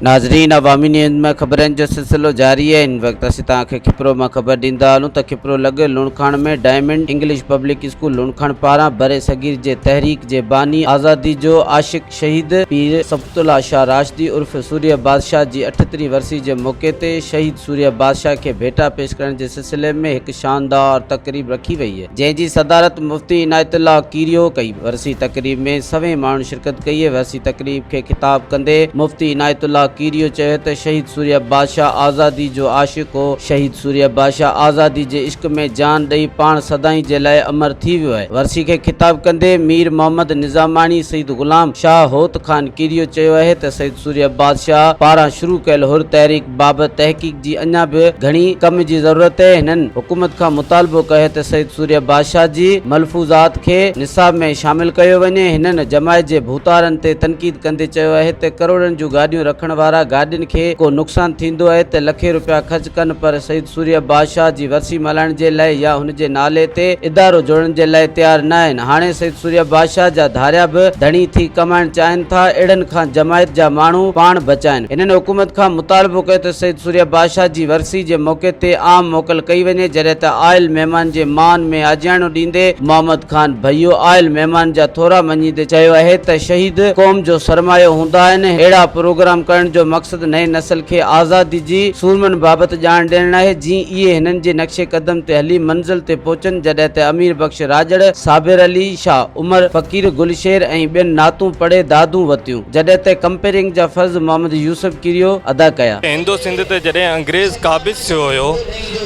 ناظرين عوامي نيوز ۾ خبرن جو سلسلو جاري آهي هن وقت اسين توهان کي کپرو مان خبر ڏيندا هلون ته کپرو لڳ Loonkhan ۾ diamond English public school Loonkhan پاران برصغير جي تحريڪ جي باني آزادي جو عاشق شهيد پير صبغت الله شاهه راشدي عرف سورهيه بادشاهه جي اٺهترين ورسي جي موقعي تي شهيد سورهيه بادشاهه کي ڀيٽا پيش ڪرڻ جي سلسلي ۾ هڪ شاندار تقريب رکي وئي. جنهن جي صدارت مفتي عنايت الله ڪيريو ڪئي. ورسي تقريب ۾ سوين ماڻهن شرڪت ڪئي. ورسي تقريب کي خطاب ڪندي مفتي عنايت الله ڪيريو چيو ته شهيد سورهيه بادشاهه آزادي جو عاشق هو، شهيد سورهيه بادشاهه آزادي جي عشق ۾ جان ڏئي پاڻ سدائين جي لاء امر ٿي ويو آهي. ورسي کي خطاب ڪندي مير محمد نظاماڻي، سيد غلام شاهه هوت خان ڪيريو چيو آهي ته شهيد سورهيه بادشاهه پاران شروع ڪيل حر تحريڪ بابت تحقيق جي اڃا به گهڻي ڪم جي ضرورت اهي. هنن حڪومت کان مطالبو ڪيو ته سيد سورهيه بادشاهه جي ملفوظات کي نصاب ۾ شامل ڪيو وڃي. هنن جماعت جي ڀوتارن تي تنقيد ڪندي چيو اهي ته ڪروڙن جون گاڏيون رکڻ وارا گاڏين کي ڪو نقصان ٿيندو اهي ته لکين روپيا خرچ ڪن پر سيد سورهيه بادشاهه جي ورسي ملهائڻ جي لاء يا هن جي نالي تي ادارو جوڙڻ جي لاء تيار نه آهن. هاڻي سيد سورهيه بادشاهه جا ڌاريا به ڌڻي ٿي ڪمائڻ چاهين ٿا، اهڙن کان جماعت جا ماڻهو پاڻ بچائين. هنن حڪومت کان مطالبو ڪيو ته سيد سورهيه بادشاهه جي ورسي جي موقعي تي عام موڪل ڪئي وڃي، جڏهن ته آيل مهمان جي مان ۾ آجياڻو ڏيندي محمد خان ڀيو آيل مهمان جا ٿورا مڃيندي چيو اهي ته شهيد قوم جو سرمايو هوندا آهن، اهڙا پروگرام ڪرڻ جو مقصد نئين نسل کي آزادي جي سورمن بابت ڄاڻ ڏيڻ آهي، جيئن اهي هنن جي نقش قدم تي هلي منزل تي پهچن، جڏهن ته امير بخش راڄڙ، صابر علي شاهه، عمر فقير گلشير ۽ ٻين نعتون پڙهي دادون وتيون، جڏهن ته ڪمپيئرنگ جا فرض محمد يوسف ڪيريو ادا ڪيا. هندو سنڌ تي جڏهن انگريز قابض ٿيو هيو،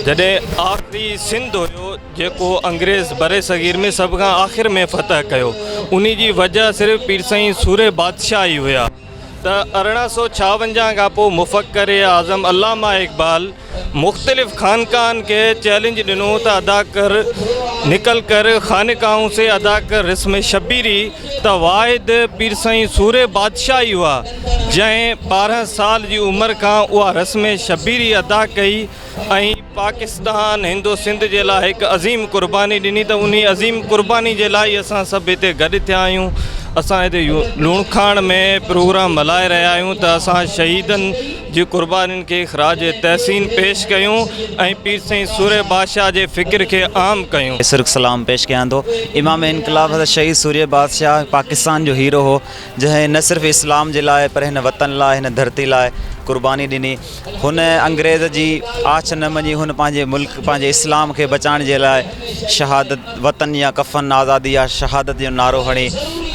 جڏهن آخري سنڌ هيو جيڪو انگريز برصغير ۾ سڀ کان آخر ۾ فتح ڪيو، انهي جي وجه صرف پير سائين سورهيه بادشاهه ئي هيا ته 1856 کان پوء مفڪر اعظم علامه اقبال مختلف خانقاهن کي چئلينج ڏنو ته ادا ڪر نڪل ڪر خانقاهون سي ادا ڪر رسم شبيري ته واحد پير سائين سورهيه بادشاهه ئي هئا جنهن 12 سال جي عمر کان اها رسم شبيري ادا ڪئي ۽ پاڪستان هندو سنڌ جي لاء هڪ عظيم قرباني ڏني ته انهي عظيم قرباني جي لاء ئي اسان سڀ هتي گڏ ٿيا آهيون اسان هتي لوڻکاڻ ۾ پروگرام ملهائي رهيا آهيون ته اسان شهيدن جي قربانين کي خراج تحسين پيش ڪيون ۽ پير سائين سورهيه بادشاهه جي فڪر کي عام ڪيون. سرخ سلام پيش ڪيان ٿو. امام انقلاب حضرت شهيد سورهيه بادشاهه پاڪستان جو هيرو هو جنهن نه صرف اسلام جي لاء پر هن وطن لاء هن ڌرتي لاء قرباني ڏني هن انگريز جي آڇ نه مڃي هن پنهنجي ملڪ پنهنجي اسلام کي بچائڻ جي لاء شهادت وطن يا ڪفن آزادي يا شهادت جو نعرو هڻي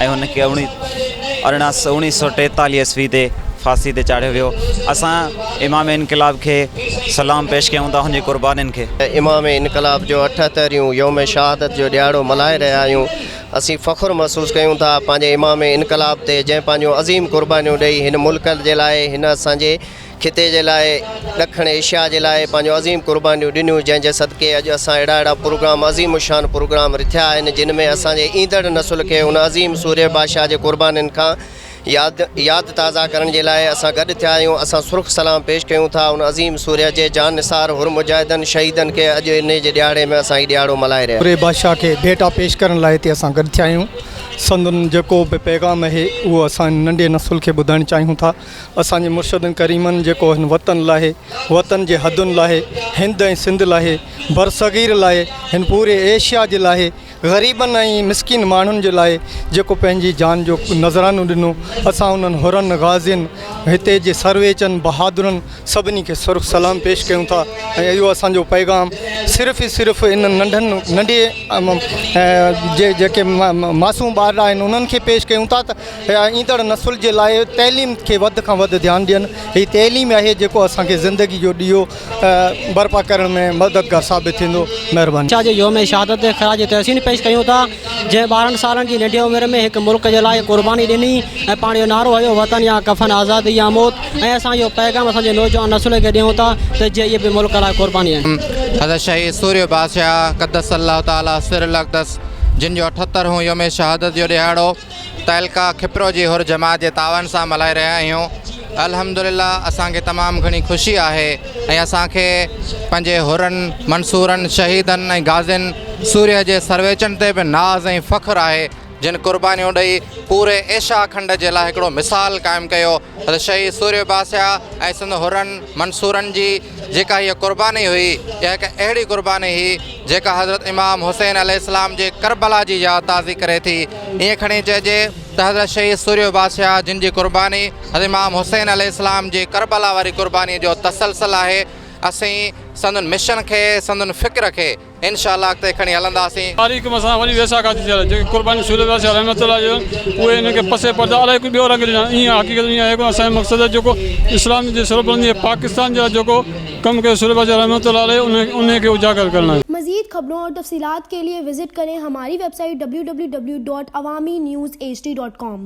۽ هن کي 1943 عيسوي تي ڦاسي تي چاڙهيو ويو. اسان امام انقلاب کي سلام پيش ڪيون ٿا هن جي قربانين کي. امام انقلاب جو اٺهتريون يوم شهادت جو ڏهاڙو ملهائي رهيا آهيون. اسين فخر محسوس ڪيون ٿا پنهنجي امام انقلاب تي جنهن پنهنجون عظيم قربانيون ڏئي هن ملڪ جي لاء هن اسان جي خطي جي لاء ڏکڻ ايشيا جي لاء پنهنجون عظيم قربانيون ڏنيون جنهن جي صدقي اڄ اسان اهڙا اهڙا پروگرام عظيم الشان پروگرام رٿيا آهن جن ۾ اسان جي ايندڙ نسل کي ان عظيم سورهيه بادشاهه جي قربانين کان ياد ياد تازه ڪرڻ جي لاء اسان گڏ ٿيا آهيون اسان سرخ سلام پيش ڪيون ٿا ان عظيم سورهيه جي جان نثار حر مجاهدن شهيدن کي اڄ انهي جي ڏهاڙي ۾ اسان هي ڏهاڙو ملهائي رهيا سورهيه بادشاهه کي ڀيٽا پيش ڪرڻ لاء هتي اسان گڏ ٿيا آهيون سندن جيڪو به پيغام آهي اهو اسان ننڍي نسل کي ٻڌائڻ چاهيون ٿا اسان جي مرشدن ڪريمن جيڪو هن وطن لاء، وطن جي حدن لاء، هند ۽ سنڌ لاء، برصغير لاء، هن پوري ايشيا جي لاء، غريبن ۽ مسڪين ماڻهن جي لاء جيڪو پنهنجي جان جو نذرانو ڏنو، اسان انهن حرن، غازين، هتي جي سرويچن، بهادرن سڀني کي سرخ سلام پيش ڪيون ٿا ۽ اهو اسان جو پيغام صرف ئي صرف انهن ننڍن ننڍي جي جيڪي معصوم ٻارڙا آهن انهن کي پيش ڪيون ٿا ته ايندڙ نسل جي لاء تعليم کي وڌ کان وڌ ڌيان ڏين هي تعليم آهي جيڪو اسان کي زندگي جو ڏيئو برپا ڪرڻ ۾ مددگار ثابت ٿيندو مهرباني. شاهه جي يوم شهادت تي خراج تحسين پيش ڪيون ٿا جنهن 12 سالن جي ننڍي عمر ۾ هڪ ملڪ جي لاء قرباني ڏني ۽ پاڻ اهو نعرو هنيو وطن يا ڪفن آزادي يا موت ۽ اسان اهو پيغام اسان جي نوجوان نسل کي ڏيون ٿا ته جي اهي به ملڪ لاء قرباني ڏين. حضرت شهيد سورهيه بادشاهه قدس الله تعالي سر الاقدس جن جو 78 هون يوم شهادت جو ڏهاڙو تعلقه کپرو جي حر جماعت جي تعاون سان ملهائي رهيا آهيون الحمدلله اسان کي تمام گهڻي خوشي آهي ۽ اسان کي پنهنجي حرن منصورن شهيدن ۽ غازين سورهيه جي سرويچن تي به ناز ۽ فخر آهي. جن قربانيون ڏئي پوري ايشا کنڊ جي لاء هڪڙو مثال قائم ڪيو. حضرت شهيد سورهيه بادشاهه ۽ سندن حرن منصورن جي جيڪا هيء قرباني هئي، اها هڪ اهڙي قرباني هئي، جيڪا حضرت امام حسين عليه السلام جي ڪربلا جي ياد تازي ڪري ٿي. ائين کڻي چئجي ته حضرت شهيد سورهيه بادشاهه جن جي قرباني حضرت امام حسين عليه السلام جي ڪربلا واري قربانيء جو تسلسل آهي. اسين سندن مشن کي، سندن فڪر کي انشاء الله اڳتي کڻي هلنداسين. تاريخ ۾ اسان وڏي ويساهه گهاتي ٿيل آهي جيڪي قرباني سورهيه بادشاهه رحمت الله جي اهي انهن کي پسي پرده الائي ڪو ٻيو رنگ ڏنا ائين حقيقت ائين آهي ڪونه اسان جو مقصد آهي جيڪو اسلام جي سربلندي ۽ پاڪستان جي لاء جيڪو ڪم ڪيو سورهيه بادشاهه رحمت الله عليه انهي کي اجاگر ڪرڻ آهي. مزيد خبرون اور تفصيلات کے لئے وزٽ ڪرين ھماري ويب سائيٽ www.awamiNewsHD.com.